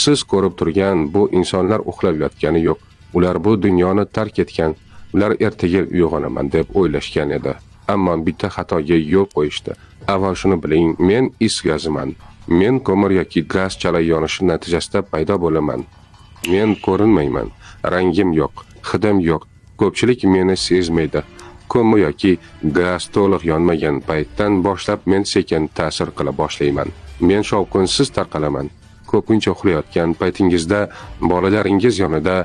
Siz ko'rib turgan bu insonlar uxlab yotgani yo'q. Ular bu dunyoni tark etgan. Ular ertaga uyg'onaman deb o'ylashgan edi. Ammo bitta xatoga yo'l qo'yishdi. Avval shuni biling, men is gaziman. Men ko'mir yoki gaz chala yonishi natijasida paydo bo'laman. Men ko'rinmayman. Rangim yo'q, hidim yo'q. Ko'pchilik meni sezmaydi. Ko'mir yoki gaz to'liq yonmagan paytdan boshlab men sekin ta'sir qila boshlayman. Men shovqinsiz tarqalaman. Ko'pincha uxlayotgan paytingizda bolalaringiz yonida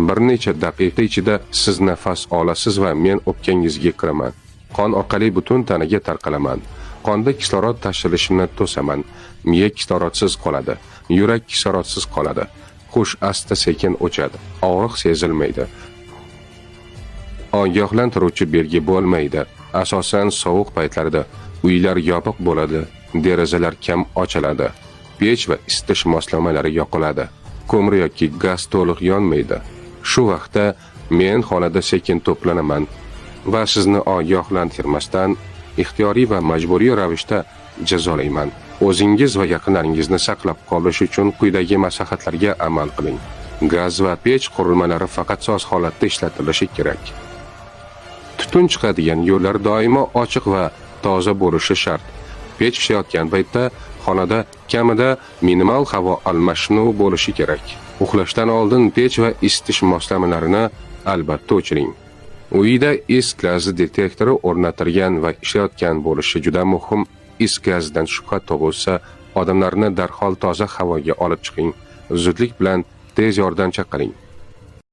bir necha daqiqa ichida siz nafas olasiz va men o'pkangizga kiraman. Qon orqali butun tanaga tarqalaman. Qonda kislorod tashilishini to'saman. Miya kislorodsiz qoladi. Yurak kislorodsiz qoladi. Hush asta-sekin o'chadi. Og'riq sezilmaydi. Ogohlantiruvchi belgi bo'lmaydi. Asosan sovuq paytlarda uylar yopiq bo'ladi, derazalar kam ochiladi. Pech va isitish moslamalari yoqiladi. Ko'mir yoki gaz to'liq yonmaydi. Shu vaqtda men xonada sekin to'planaman va sizni ogohlantirmasdan ixtiyoriy va majburiy ravishda jazolayman. O'zingiz va yaqinlaringizni saqlab qolish uchun quyidagi maslahatlarga amal qiling. Gaz va pech qurilmalari faqat soz holatda ishlatilishi kerak. Tutun chiqadigan yo'llar doimo ochiq va toza bo'lishi shart. Pech pishayotgan paytda xonada kamida minimal havo almashinuvi bo'lishi kerak. Uxlashdan oldin pech va isitish moslamalarini albatta o'chiring. Uyda is gazi detektori o'rnatilgan va ishlayotgan bo'lishi juda muhim. Is gazidan shubha tug'ilsa, odamlarni darhol toza havoga olib chiqing. Zudlik bilan tez yordam chaqiring.